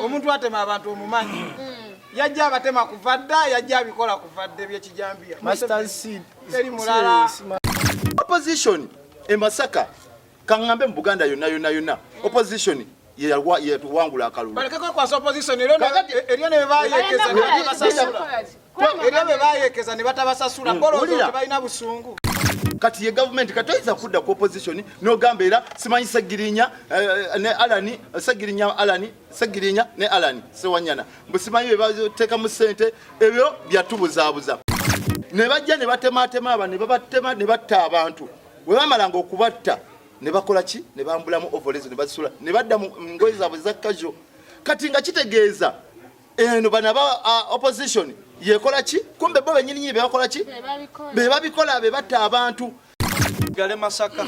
Omuntu atema abantu omumanyi. Yajja abatema kuva dda, yajja abikola kuva dda ebyekijambiya. Master Seed. Teri mulala. Opposition e Masaka kaŋŋambe mu Buganda yonna yonna yonna opposition yetuwangula akalulu. Baleke kwekwasa opposition eriyo ne bebayekeza ne batabasasula. Eriyo be bayekeza ne batabasasula. Bolowooza tebalina busungu. Kati ye gavumenti kati toyinza kudda ku opposition n'ogamba era simanyi Ssegirinya ne Alani, Ssegirinya Alani, Ssegirinya ne Alani Ssewanyana mbu simanyi be bateekamu ssente, ebyo byatubuzaabuza. Ne bajja ne batemaatema aba ne babatema ne batta abantu. Bwe bamalanga okubatta ne bakola ki? Ne bambulamu overalls ne bazisula ne badda mu ngoye zaabwe eza casual. Kati nga kitegeeza eno bano aba opposition yekola ki? Kumbe bo bennyini nnyini be bakola ki? Be babikola, be batta abantu. Gale Masaka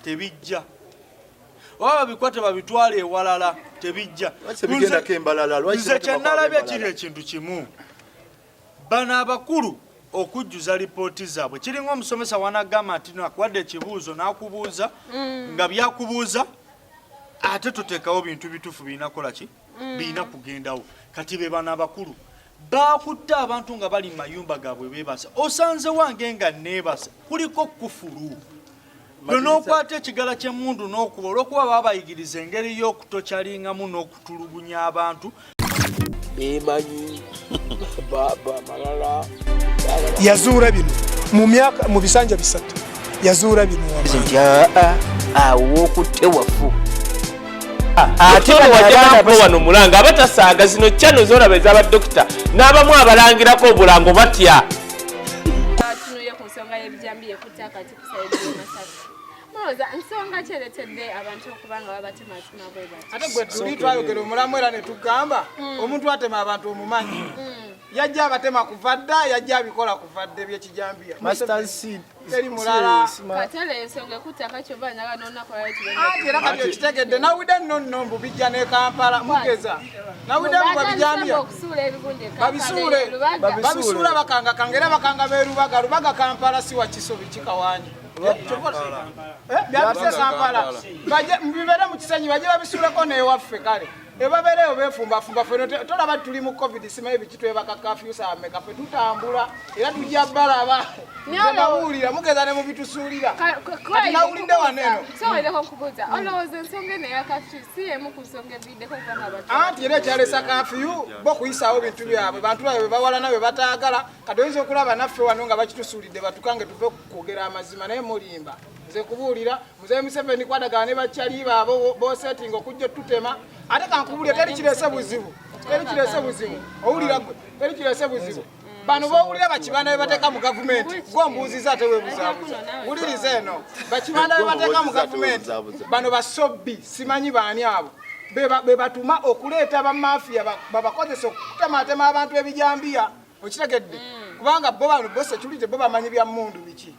tebijja, oba babikwate babitwale ewalala tebijja. Lwaki tebigendako embalala? Lwaki Nze tebatemako kyenalabye ab'embalala? kiri ekintu kimu, bano abakulu okujjuza lipooti zaabwe kiringa omusomesa wanagamba nti nakuwadde ekibuuzo n'akubuuza nga byakubuuza ate toteekawo bintu bituufu birina kukola ki, birina kugendawo. Kati be bano abakulu bakutte abantu nga bali mu mayumba gaabwe beebasa, osanze wange nga neebasa kuliko kufulu gwe n'okwata ekigala ky'emmundu n'okuba olw'okuba baabayigiriza engeri y'okutokyalingamu n'okutulugunya abantu. Beemanyi malala. Yazuula bino mu myaka mu bisanja bisatu, yazuula bino nti aa awo w'okutte wafu. Ate wajja wano mulanga abatasaaga zino channel zolaba ez'abadokita n'abamu abalangirako obulango batya. Tunuye ku nsonga y'ebijambiya ekutte akati ku side y'e Masaka. Mulowooza nsonga ki ereetedde abantu okuba nga babatematema bwe bati? Ate gwe tuli twayogera omulamu era ne tugamba omuntu atema abantu omumanyi. Yajja abatema kuva dda, yajja abikola kuva dda ebyekijambiya. Master Seed. Teri mulala. Katale ensonga ekutte akati oba njagala n'olunaku lwaleero tugende. Anti era kati okitegedde nawulidde nno nno mbu bijja ne Kampala mugeza. Nawulidde mbu babijambiya. Okusuula ebigundi e Kampala Babisuule. e Lubaga. Babisuula bakangakanga era bakanga b'e Lubaga. Lubaga Kampala si wa Kisobi kikawanya. Byatuse Kampala. Baje bibeere mu Kisenyi baje babisuuleko n'ewaffe kale. Ebabeereyo beefumbafumba ffe tolaba tuli mu COVID simanyi biki twebaka curfew saa mmeka ffe tutambula era tujja balaba. Babuulira mugeza ne mubitusuulira. Kati nawulidde wano eno. Sowereko nkubuuza, olowooza ensonga eno eya curfew si y'emu ku nsonga eviiriddeko okuba nga abantu Anti era ekyalesa curfew bo kuyisaawo bintu byabwe, bantu baabwe be bawalana be bataagala. Kati oyinza okulaba naffe wano nga bakitusuulidde batukange tuve kwogera amazima naye mulimba. Nze kubuulira Muzeeyi Museveni kwadagala ne bakyali baabo bosetinga okujja otutema. Ate kankubuulire teri kireese buzibu, teri kireese buzibu. Owulira gwe, teri kireese buzibu. Bano b'owulira bakibanda be bateeka mu gavumenti, gwe ombuuzizza ate weebuzaabuza. Wuliriza eno, bakibanda be bateeka mu gavumenti, bano basobbi, simanyi baani abo. Be batuma okuleeta bamafiya babakozesa okutematema abantu ebijambiya. Okitegedde? Kubanga bo bano bo security bo bamanyi bya mmundu biki.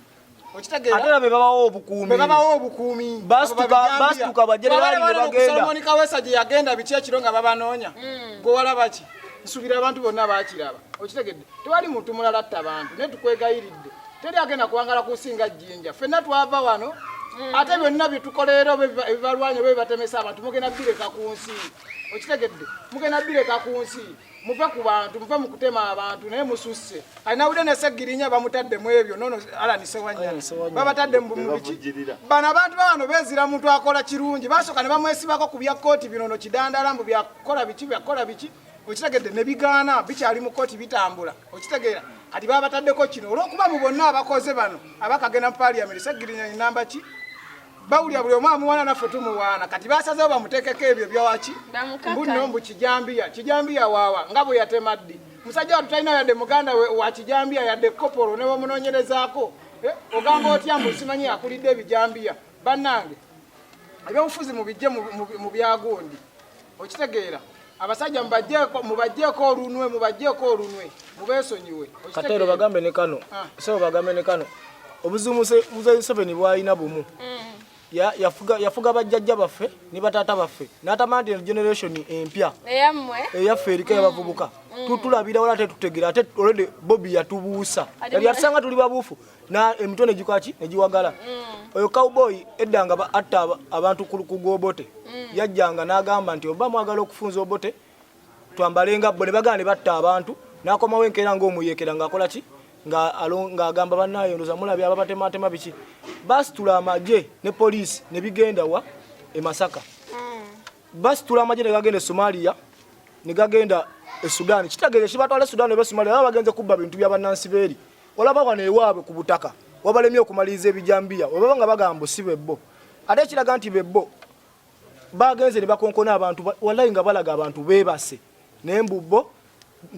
Okitegeera? Ate era be babawa obukuumi. Be babawa obukuumi. Basituka bajenerali ne bagenda. Solomon Kawesa gye yagenda biki ekiro nga babanoonya. Gwe walaba ki? Nsuubira abantu bonna baakiraba. Okitegedde? Tewali muntu mulala atta abantu naye tukwegayiridde. Teri agenda kuwangala ku nsi nga Jjinja. Ffenna twava wano. Ate byonna bye tukola era oba ebibalwanya oba ebibatemesa abantu mugenda bireka ku nsi. Okitegedde? Mugenda bireka ku nsi. Muve ku bantu, muve mu kutema abantu naye mususse. Alina ne Ssegirinya bamutadde mu ebyo nono Allan Ssewanyana babatadde mu biki. Bano abantu bano beezira muntu akola kirungi, basooka ne bamwesibako ku bya kkooti bino no kidandala mbu byakola biki byakola biki, okitegedde ne bigaana bikyali mu kkooti bitambula, okitegeera. Kati babataddeko kino olw'okuba mu bonna abakoze bano abakagenda mu parliament Ssegirinya ye namba ki? Bawulira buli omu amuwaana naffe tumuwaana. Kati basazeewo bamuteekeko ebyo byawaki mbu nno mbu kijambiya kijambiya waawa nga bwe yatema ddi musajja wattu talina yadde muganda we wa kijambiya yadde kopolo ne bamunoonyerezaako. Ogamba otya mbu simanyi akulidde ebijambiya. Bannange ebyobufuzi mubijje mu byagundi, okitegeera. Abasajja mubajjeeko olunwe, mubajjeeko olunwe, mubeesonyiwe. Katero bagambe ne kano, sebo bagambe ne kano. Obuzibu Muzeeyi Museveni bw'alina bumu. Yafuga bajjajja baffe ne bataata baffe n'atamanya nti eno generation empya eyammwe eyaffe eriko eyabavubuka. Tutulabira wala, tetutegera. Ate already Bobi yatubuusa, yali atusanga tuli babuufu na emitwe negikwaki negiwagala. Oyo cowboy edda nga atta abantu ku gwobote, yajjanga n'agamba nti oba mwagala okufunza Obote twambale nga bo, ne bagala ne batta abantu. N'akomawo enkeera ng'omuyekera ng'akola ki, ng'agamba bannaye ndoza mulabye ababatematema biki. Basitula amagye ne poliisi ne bigenda wa e Masaka. Basitula amagye ne gagenda e Somalia, ne gagenda e Sudan. Kitegeeza kibatwala e Sudan oba e Somalia, baba bagenze kubba bintu bya bannansi beeri. Olaba wano ewaabwe ku butaka wabalemye okumaliriza ebijambiya, webaba nga bagamba si bebbo. Ate ekiraga nti bebbo, bagenze ne bakonkona abantu, wallahi nga balaga abantu beebase, naye mbu bo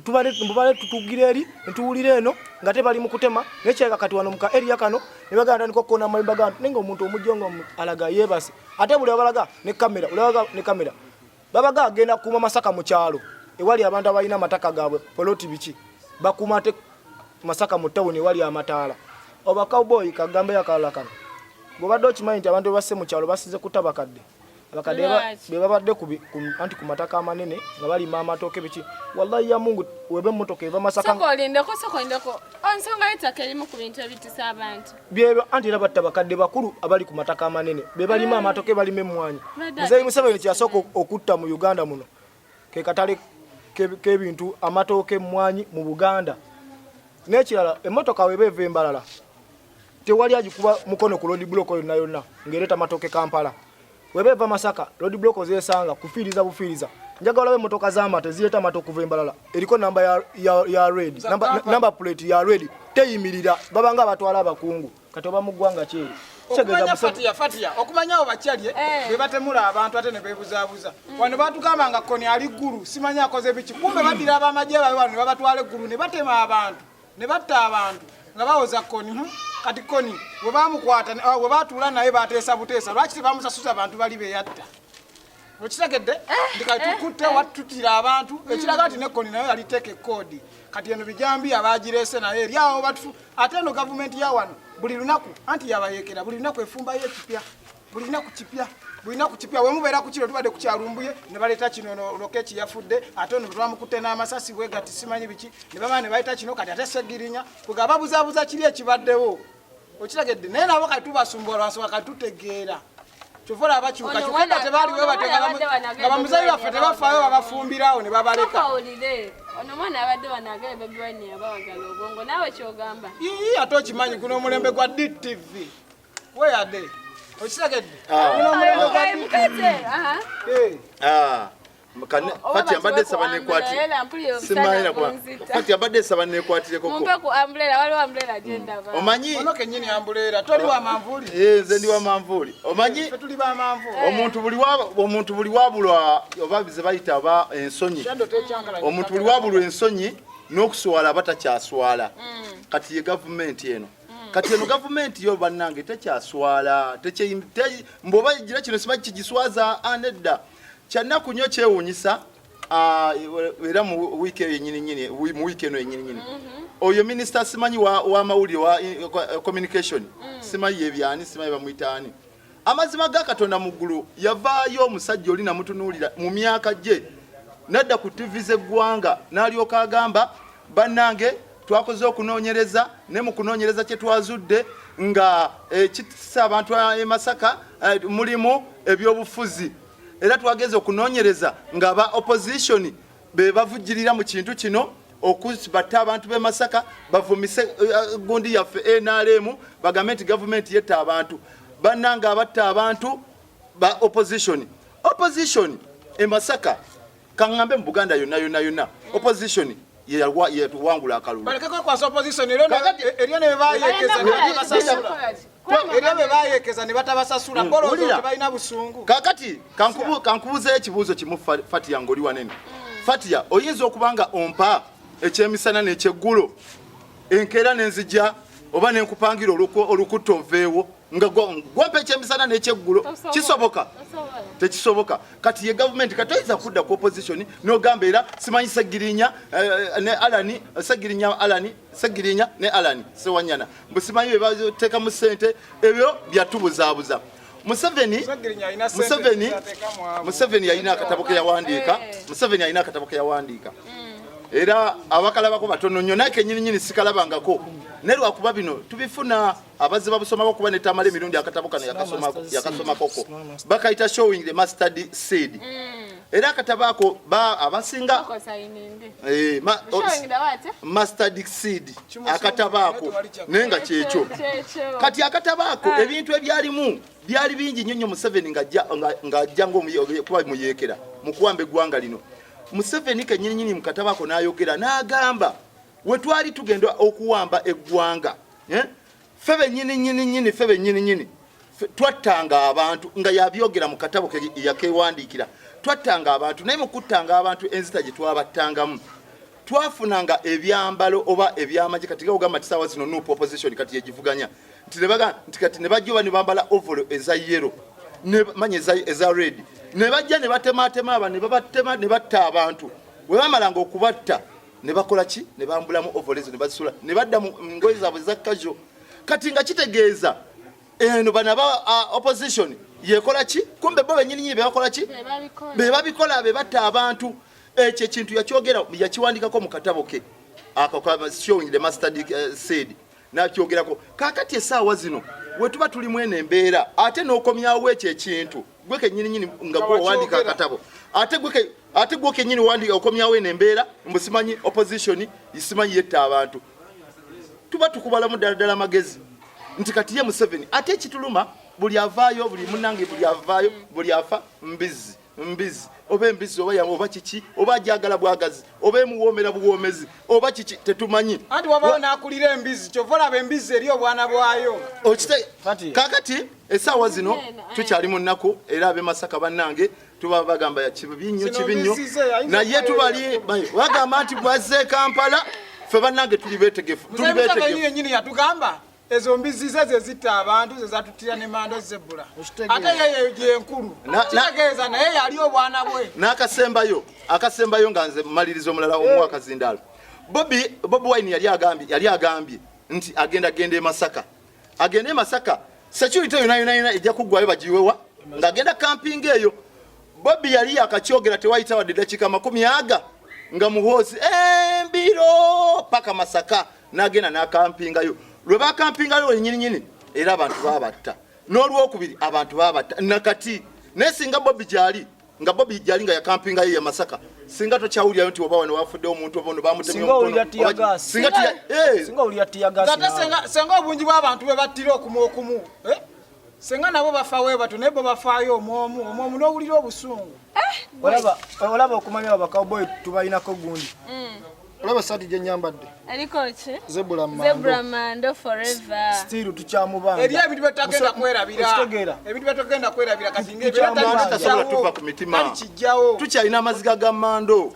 tubale tutugira eri ntuwulira eno nga tebali mu kutema. Naye kirabika kati wano muka area kano ne bagamba tandika okukona amayumba g'abantu, naye nga omuntu omujjo nga alaga yeebase. Ate buli abalaga ne kamera, olaga ne kamera, babaga agenda kukuuma Masaka mu kyalo ewali abantu abalina amataka gaabwe poloti biki, bakuuma ate Masaka mu tawuni ewali amataala. Oba cowboy kagambe akalala kano, bw'obadde okimanyi nti abantu bebasse mu kyalo basize kuta bakadde, abakadde Lwaki? Be babadde anti ku mataka amanene nga balima amatooke biki. Wallahi ya Mungu, weba emmotoka eva Masaka. Sooka olindeko, sooka olindeko. Ensonga y'ettaka erimu ku bintu ebitisa abantu. Byebyo, anti era batta bakadde bakulu abali ku mataka amanene be balima amatooke, balima emmwanyi. Badde Muzeeyi Museveni kyeyasooka okutta mu Uganda muno ke katale k'ebintu, amatooke, emmwanyi mu Buganda. N'ekirala, emmotoka weba eva embalala tewali agikuba mukono ku road block yonna yonna ng'ereeta matooke Kampala. Weba eva Masaka, road block zesanga kufiiriza bufiiriza. Njagala olabe emmotoka z'amata ezireeta amata okuva embalala eriko namba ya red, Za Kampala. Number plate ya red teyimirira, babanga abatwala abakungu. Kati oba mu ggwanga kyeri okumanya Fatiya, Fatiya, okumanya abo bakyalye be batemula abantu ate ne beebuzaabuza. Wano batugamba nga Koni ali Ggulu, simanyi akoze biki, kumbe baddira ab'amagye babe wano ne babatwala eggulu ne batema abantu ne batta abantu nga bawoza Koni. Kati Koni bwe bamukwata, bwe batuula naye bateesa buteesa, lwaki tebamusasuza abantu bali beyatta? Okitegedde nti kati tukutte watutira abantu, ekiraga nti ne Koni nayo yali teeka ekoodi. Kati eno bijambiya bagireese naye eri awo batufu. Ate eno gavumenti ya wano buli lunaku anti yabayeekera, buli lunaku efumbayo ekipya, buli lunaku kipya, buli lunaku kipya. Wemubeera ku kiro tubadde kukyalumbuye ne baleeta kino, no Lokeki yafudde, ate ono twamukutte n'amasasi bwe gati simanyi biki, ne bamala ne baleeta kino. Kati ate Segirinya kwega babuzaabuza kiri ekibaddewo, okitegedde? Naye nabo kati tubasumbuwa lwansonga kati tutegeera, kyova olaba bakyuka. Ono Kyokka edda tebaaliwo ono batyo mwana abadde wano nga bamuzayi baffe agenda tebafaayo, babafumbirawo ne babaleka. Sooka owulire, ono omwana abadde wano agenda Bobi Wine yabawagala obwongo, naawe kyogamba. Ii, ate okimanyi guno omulembe gwa DTV weyade, okitegedde? Guno omulembe gwa DTV. Mukete, aha. Eh. Ah, Oba Fati ambadde batuwe saba ku nekwati. umbrella, mpulira omusana Simanyi na kuba. gunzita. Fati abadde saba nekwatireko. Mumpe ku umbrella, waliwo umbrella gye ndaba. Omanyi Ono kennyini ambuleera, toli wa manvuuli? Eh, nze ndi wa manvuuli. Omanyi Ffe tuli ba manvuuli. Omuntu buli wabulwa oba ze bayita oba ensonyi. Shadow tekyankalanye. Omuntu buli wabulwa ensonyi n'okuswala aba takyaswala. Kati ye gavumenti eno. Kati eno gavumenti yo bannange tekyaswala. Mbu oba gira kino simanyi kigiswaza, ah, nedda. Kyannaku nnyo, kyewuunyisa, ah, era mu wiiki eyo yennyini nnyini, mu wiiki eno yennyini nnyini, oyo minisita simanyi w'amawulire wa communication, simanyi yebyani, simanyi bamuyita ani. Amazima ga Katonda mu ggulu, yavaayo omusajja oli namutunuulira mu myaka gye, nadda ku TV z'eggwanga n'alyoka agamba, bannange twakoze okunoonyereza, ne mu kunoonyereza kye twazudde nga ekitisa abantu e Masaka mulimu ebyobufuzi, era twageze okunoonyereza nga ba opposition be bavujjirira mu kintu kino okubatta abantu b'e Masaka, bavumise gundi yaffe NRM, bagambe nti gavumenti yetta abantu. Bannange, abatta abantu ba opposition. Opposition e Masaka, kaŋŋambe mu Buganda yonna yonna yonna, opposition yetuwangula akalulu. Baleke kwekwasa opposition, eriyo ne bebayekeza ne batabasasula, eriyo be bayekeza ne batabasasula. Bolowooza Wulira. tebalina busungu. Kakati kankubuzeyo ekibuuzo kimu, Fatia, ng'oli wanene. Fatia, oyinza okuba nga ompa ekyemisana n'ekyeggulo, enkeera nenzija oba nenkupangira olukutta oveewo nga gwampa ekyemisana n'ekyeggulo? Tosobola. Kisoboka? Tosobola. Tekisoboka. Kati ye gavumenti, kati oyinza kudda ku opposition n'ogamba era simanyi Segirinya ne Alani, Segirinya Alani, Segirinya ne Alani Sewanyana, mbu simanyi be bateekamu ssente. Ebyo byatubuzaabuza. Museveni Museveni Museveni yalina akatabo ke yawandiika. Museveni alina akatabo ke yawandiika. Era abakalabako batono nnyo naye kenyini nyini sikalabangako. Naye lwakuba bino tubifuna abazze babusomako kuba ne Tamale emirundi akatabo kano yakasomakoko. Bakayita showing the mustard seed. Era akatabo ako abasinga mustard seed akatabo ako naye nga kyekyo. Kati akatabo ako ebintu ebyalimu byali bingi nnyo nnyo Museveni ng'ajja ng'okuba muyeekera mu kuwamba eggwanga lino. Museveni kennyini nnyini mu katabo ako n'ayogera n'agamba we twali tugenda okuwamba eggwanga ffe bennyini nnyini nnyini ffe bennyini nnyini twattanga abantu nga yabyogera mu katabo ke yakewandiikira twattanga abantu naye mu kuttanga abantu enzita gye twabattangamu twafunanga ebyambalo oba ebyamagye kati nga ogamba nti saawa zino nup opposition kati yegivuganya nti nebaga nti kati ne bajja oba ne bambala ovolo eza yero ne manya eza red ne bajja ne batematema aba ne babatema ne batta abantu bwe bamalanga okubatta ne bakola ki ne bambulamu ovolo ezo ne bazisula ne badda mu ngoye zaabwe eza casual kati nga kitegeeza eno bano aba opposition yekola ki kumbe bo benyini nyini bebakola ki bebabikola bebatta abantu ekyo ekintu yakyogera yakiwandikako mu katabo ke ako ka showing the mustard seed nakyogerako kakati esaawa zino wetuba tuli mwene embeera ate n'okomyawo ekyo ekintu gwe kenyini nyini nga gwe owandika akatabo ate gwe ate gwe kenyini wandika okomyawo eno embeera mbu simanyi opposition simanyi yetta abantu tuba tukubalamu ddala ddala amagezi nti kati ye Museveni ate ekituluma buli avaayo buli munange buli avaayo buli afa mbizzi mbizzi oba embizzi oba yamu oba kiki oba ajagala bwagazi oba emuwoomera buwoomezi oba kiki tetumanyi. Anti wabawo n'akulira embizzi kyova olaba embizzi eri obwana bwayo. Kakati essaawa zino tukyali mu nnaku era ab'e Masaka bannange tuba bagamba kibi nnyo kibi nnyo naye tubali bagamba nti bwazze Kampala ffe bannange tuli beetegefu tuli beetegefu. Yennyini yatugamba ezo mbizzi ze ze zitta abantu ze zatuttira ne mando zebbula ate yeyo gyenkulu kitegeeza naye yali obwana bwe. N'akasembayo akasembayo nga nze mmaliriza omulala omuwa akazindaalo Bobi Wine yali agambye nti agenda genda e Masaka agende e Masaka security yona yona yona ejja kuggwayo bagiwewa ng'agenda kampinga eyo Bobi yali yakakyogera tewayita wadde eddakiika 20 aga nga Muhoozi embiro paka Masaka n'agenda n'akampingayo lwe bakampingayo wenyini nyini era abantu babatta n'olwokubiri abantu babatta nakati naye singa Bobi gyali nga Bobi gyali nga yakampingayo ya Masaka singa tokyawulirayo nti oba wano wafudde omuntu oba ono bamutemye omukono singa singa obungi bw'abantu bwe battira okumu okumu singa nabo bafa we bato naye bo bafaayo omu omu n'owulira obusungu. Olaba okumanya aba cowboy tubalinako gundi. Olaba saati gye nyambadde. Eriko ki? Zebra mando. Zebra mando forever. Still tukyamubanga. Eri ebintu byetagenda kwerabira. Ebintu byetagenda kwerabira kati ng'ebyo tasobola tuva ku mitima. Tukyalina amaziga ga mando.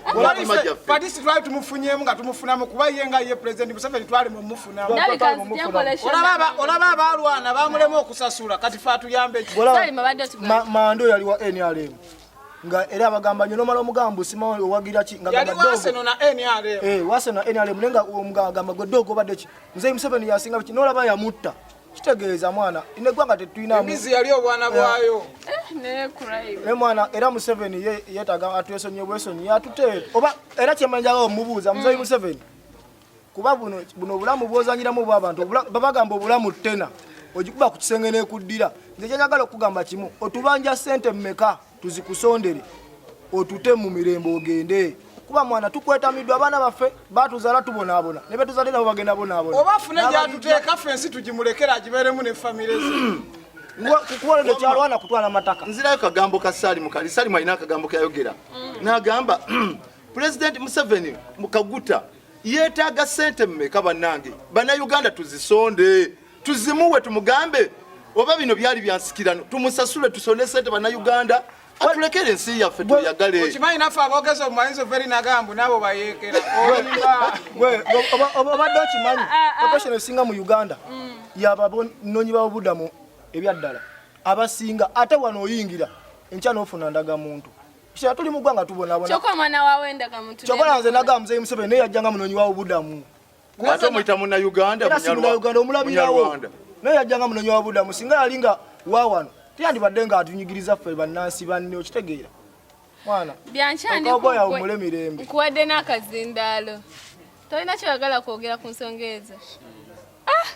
Patisi twali tumufunyeemu nga tumufunamu kuba ye nga ye President Museveni twali mumufunamu. Olaba abalwana bamulema okusasula kati fe atuyambe ki? Mando yali wa NRM. Nga era abagamba nyo nomala omugambo sima owagira ki nga yali Arsenal na NRM Arsenal na NRM nenga omugamba gwe dogo obadde ki Mzee Museveni yasinga ki nolaba yamutta kitegeeza mwana ine gwanga tetulina embizi yali obwana bwayo ne crime ne mwana era Museveni ye yetaga atwesonye bwesonyi yatute oba era kyemanjawo omubuuza Mzee Museveni kuba buno obulamu bwozanyiramu bw'abantu babagamba obulamu tena ogikuba ku kisenge n'ekuddira nze kyenjagala okugamba kimu otubanja ssente mmeka tuzikusondere otute mu mirembe ogende kuba mwana tukwetamiddwa abaana baffe batuzaala tubonaabona ne betuzadde nabo bagenda bonaabona oba afune gyatuteeka ffe ensi tugimulekere agibeeremu ne famire ze kuba lero kyalwana kutwala mataka. Nzirayo kagambo ka Salimu kali Salimu alina akagambo keyayogera n'agamba President Museveni mukaguta yeetaaga ssente mmeka bannange bannayuganda tuzisonde tuzimuwe tumugambe oba bino byali byansikirano tumusasule tusonde ssente bannayuganda atulekere ensi yaffe tuyagale. Okimanyi naffe aboogezi omumayinza overi nagambu nabo bayeekera obadde okimanyi population esinga mu Uganda yabanonyi b'obubudamu ebyaddala abasinga ate wano oyingira enkya n'ofuna ndagamuntu Kisha tuli mu ggwanga tubonaabona. Kyokka omwana wawe ndagamuntu. Kyokka nze nagamba Mzee Museveni naye yajjanga munonyi wa obubudamu. Ate omuyita Munnayuganda Munyarwanda. Naye yajjanga munonyi wa bubudamu singa yali nga wa wano. Teyandibadde nga atunyigiriza ffe bannansi banne, okitegeera mwana. Byankyandi. Cowboy awummule mirembe. Nkuwadde n'akazindaalo, tolina kyoyagala kwogera ku nsonga ezo? Ah!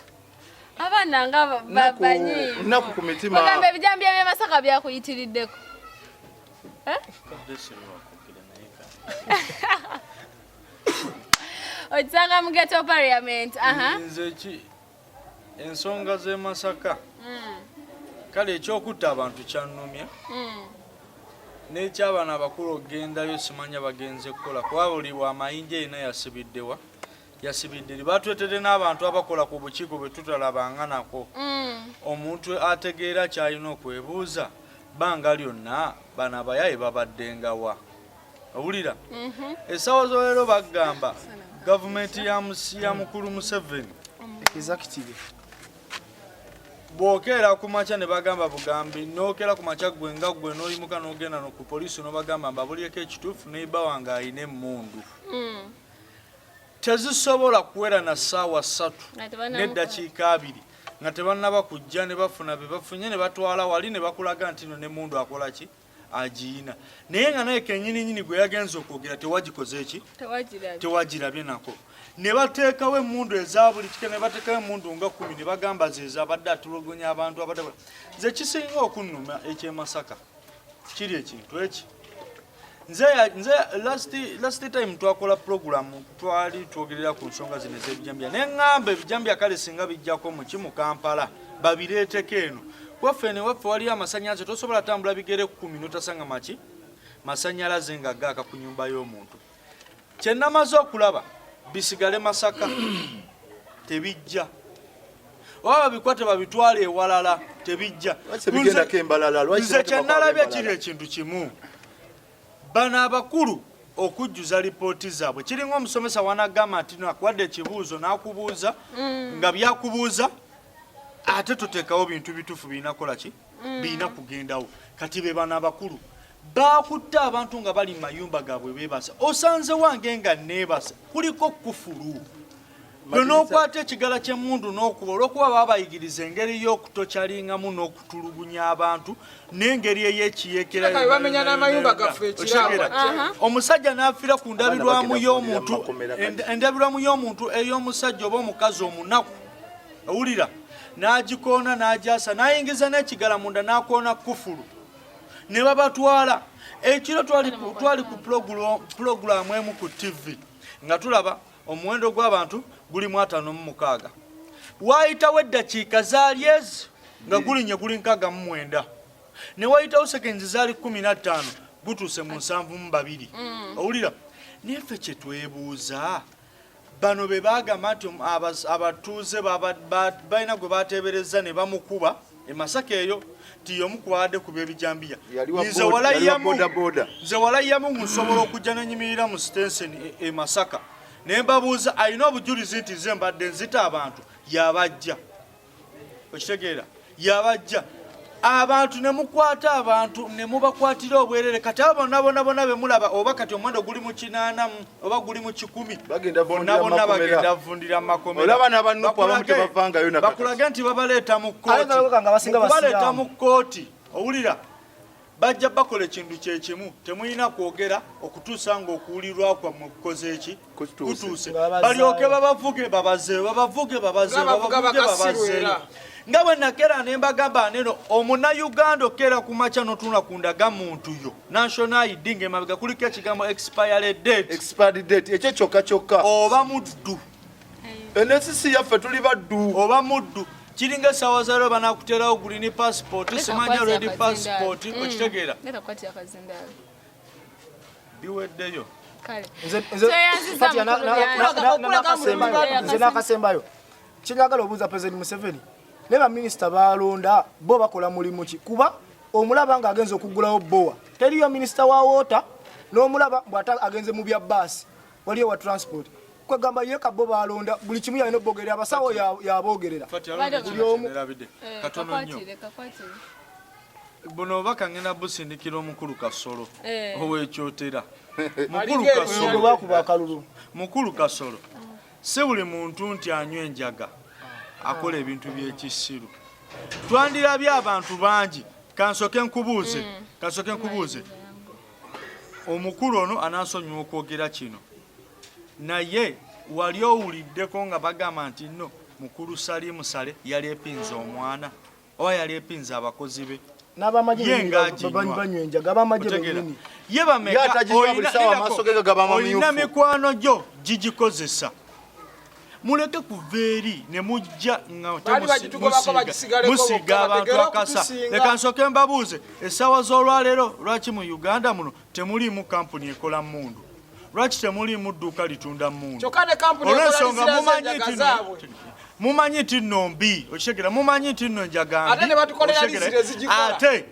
Abaana nga banyiivu. Nnaku ku mitima. Ogamba ebijambiya by'e Masaka byakuyitiriddeko. Eh? Okisanga mu ghetto parliament. Aha. Nze ki ensonga z'e Masaka, kale ekyokutta abantu kyannumya, n'ekyabano abakulu okugendayo simanya bagenze kukola, kuba buli bwamayinja erina yasibiddewa yasibidde eri batwetedde n'abantu abakola ku bukiiko bwe tutalabanga nako. Omuntu ategeera kyalina okwebuuza bbanga lyonna, bano abayaye babaddengawa? Owulira, essaawa z'olero bagamba gavumenti ya ya mukulu Museveni executive. Bw'okeera ku makya ne bagamba bugambi, n'okeera ku makya gwe nga gwe n'oyimuka n'ogenda no ku poliisi n'obagamba mbabulyeko ekituufu, neiba wange alina emmundu, tezisobola kuwera na ssaawa 3 Nga tebannamukola. n'eddakiika 20 nga tebannaba kujja ne bafuna be bafunye ne batwala wali ne bakulaga nti no n'emmundu akola ki, agiyina, naye nga naye kenyininyini gwe yagenze okwogera tewagikoze ki? Tewagirabye. Tewagirabye nako. Ne bateekawo emmundu eza buli kika, ne bateekawo emmundu nga 10 ne bagamba ze abadde atulugunya abantu abadde. Nze kisinga okunnuma eky'e Masaka kiri ekintu eki nze last time twakola program twali twogerera ku nsonga zino ez'ebijambiya, ne ŋŋamba ebijambiya kale singa bijjako muki mu Kampala babireeteko eno waffe, ne waffe waliyo amasanyalaze, tosobola tambula bigere 10 notasanga maki masanyalaze nga gaaka ku nyumba y'omuntu. Kyenamaze okulaba, bisigale Masaka, tebijja, oba babikwate babitwale ewalala, tebijja. Lwaki tebigendako embalala? Lwaki Nze tebateekako kyenalabye ab'embalala? kiri ekintu kimu, bano abakulu okujjuza lipooti zaabwe kiringa omusomesa wanagamba nti nakuwadde ekibuuzo n'akubuuza nga byakubuuza ate toteekawo bintu bituufu birina kukola ki, birina kugendawo. Kati be bano abakulu bakutte abantu nga bali mu mayumba gaabwe beebasa, osanze wange nga neebasa kuliko kufulu gwe n'okwata ekigala ky'emmundu n'okuba, olw'okuba babayigiriza engeri y'okutokyalingamu n'okutulugunya abantu n'engeri ey'ekiyeekera. Kirabika bamenya n'amayumba gaffe ekirabo. Okitegeera? Omusajja n'afiira ku ndabirwamu Abaana bagenda y'omuntu, kuvundira mu makomera kati. Endabirwamu y'omuntu ey'omusajja oba omukazi omunaku, owulira, n'agikoona n'agyasa n'ayingiza n'ekigala munda n'akoona kufulu ne babatwala. Ekiro twali ku pulogulaamu emu ku TV nga tulaba omuwendo gw'abantu guli mu 56, waayitawo eddakiika zaali ezi nga gulinye guli 69, ne wayitawo seconds zaali 15 gutuuse mu 72. Owulira, naye ffe kye twebuuza, bano be bagamba nti abatuuze balina gwe bateebereza ne bamukuba e Masaka eyo nti y'omu ku babadde ku b'ebijambiya. Yali wa Nze yali wa boda boda. Nze walayiyamu nsobola okujja nenyimirira mu sitenseni e Masaka ne mbabuuza alina obujulizi nti nze mbadde nzita abantu, yabajja. Okitegeera, yabajja abantu ne mukwata abantu ne mubakwatira obwerere. Kati abo bonna bonna bonna be mulaba, oba kati omuwendo guli mu 80 oba guli mu 100, Bagenda bonna vundira bonna makomera. Bagenda vundira mu makomera. Olaba n'abanupu abamu tebavangayo na kakati. Bakulage nti babaleeta mu Ate kkooti, balabika nga basinga kubaleeta basiraamu. mu kkooti, owulira, bajja bakola ekintu kyekimu, temulina kwogera okutuusa ng'okuwulirwa kwammwe kukoze eki? Kutuuse. Kutuuse. Nga babazaayo. Balyoke babavuge babazeeyo, babavuge babazeeyo, Nga bavuga babavuge bakasiru babazeeyo. era. Nga bwe nakeera ne mbagamba neno, omunnayuganda okeera ku makya n'otunula ku ndagamuntu yo national ID ng'emabega kuliko ekigambo expiry date. Expired date, ekyo kyokka kyokka. Oba muddu. Enesisi yaffe tuli baddu. Oba muddu. Kiringa essaawa zaalo banakuteerawo green passport, Leka simanya kukwatira red akazindaalo. passport. Okitegeera, Leka kukwatira akazindaalo. Biweddeyo. Kale. Nze Tweyanziza Fatia, mukulu Byansi. n'akasembayo, nze n'akasembayo kyenjagala obuuza President Museveni ne baminisita balonda bo bakola mulimu ki? Kuba omulaba ng'agenza okuggulawo bowa, teriyo minisita wa water, n'omulaba bw'ate agenze mu bya baasi, waliyo wa transport. Kwegamba ye kabo balonda buli kimu yalina obogerera, abasawo yaboogerera. Fatia, Bado waliwo buli omu. nerabidde. Eh, Katono nnyo. Kakwatire, kakwatire. Buno obubaka ngenda busindikira omukulu Kasolo owekyotera. Mukulu Alinga Kasolo, gwe bakuba akalulu. Mukulu Kasolo, si buli muntu nti anywa enjaga akola ebintu by'ekisiru. Twandirabye abantu bangi. Kansoke nkubuuze, kansoke nkubuuze. Omukulu ono anansonyiwa okwogera kino, naye wali owuliddeko nga bagamba nti no mukulu Salimu Sale yaleepinze omwana oba yaleepinze abakozi be? N'abamagye Ye bennyini ng'aginywa. banywa enjaga, abamagye Otegeera? bennyini. Ye Ye bameka ataginywa buli ssaawa amaaso ge gaba mamyufu. Olina mikwano gyo gigikozesa, muleke kuva eri ne mujja nga Baali bagitugobako bagisigaleko musiiga bokka, abantu bategere akasa. okutusinga. Leka nsooke mbabuuze, essaawa z'olwaleero lwaki mu Uganda muno temuliimu kampuni ekola mmundu? Lwaki temuliimu dduuka litunda mmundu? Kyokka ne kampuni ekola Olw'ensonga lisira mumanyi z'enjaga nti zaabwe. Mumanyi nti nno mbi, okitegera? Mumanyi nti nno njaga mbi, Ate ne batukolera okitegera? lisira ezigikola. Ate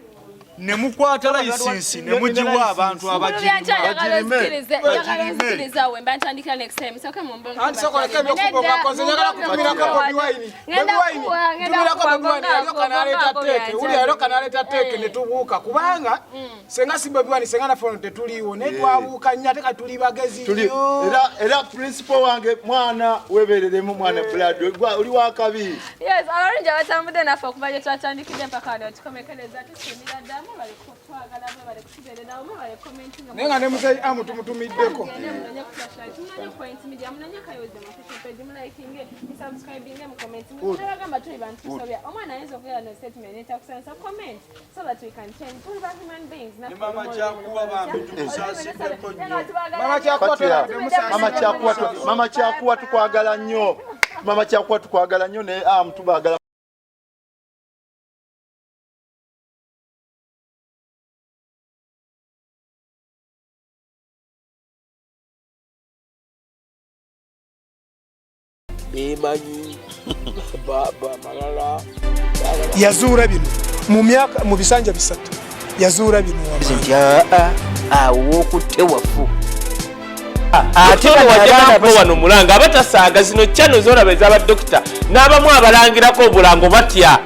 ne mukwata layisinsi ne mugiwa abantu Mukulu Byankya, njagala Bagirime. onzikirize, njagala Bagirime. onzikirize awo wemba ntandikira next time. Sooke mumbonge Anti sokola bakyalime. kebyo Nedda, kubo nze njagala mumbonge kutumirako mumbonge. Bobi Wine. Ngenda Bobi Wine, kuwa, ngenda ntumirako kuwa, Bobi Wine, mbonga yalyoka n'aleeta mbonga teeke. byanjja. Wuli yalyoka n'aleeta teeke ne tubuuka kubanga senga si Bobi Wine, senga naffe ono tetuliiwo, naye twabuuka nnyo ate kati tuli bagezi Tuli nnyo. era principal wange mwana webereremu mwana blood oli wakabi. Yes, abalungi abatambudde naffe okuva gye twatandikidde mpaka wano tukomekereza, tusiimira ddala. Mwebale kutwagala, mwebale kutubeererawo, mwebale commentinga. Naye nga ne muzeeyi amu tumutumiddeko. Mugende munonye ku Flashlight, munonye ku Point Media, munonye Kayozi mu official page, mulikinge, musubscribinge, mucomment. Nabagamba tuli bantu tusobya. Omwana ayinza okubeera no statement etakusanyusa, comment so that we can change. Tuli ba human beings. Ne Mama Kyakuwa bambi tumusaasiddeko nnyo. Mama Kyakuwa Fatia, twebadde musaasira. Mama Kyakuwa Mama Kyakuwa tukwagala nnyo. Mama Kyakuwa tukwagala nnyo ne tubagala. Bemanyi ba malala. Yazuula bino mu myaka mu bisanja 3, yazuula bino wama. Nti aa, awo wokutte wafu. Ate Ate wajja bano nakuba wano mulanga abatasaaga zino channel zolaba ez'abadokita n'abamu abalangirako obulango batya.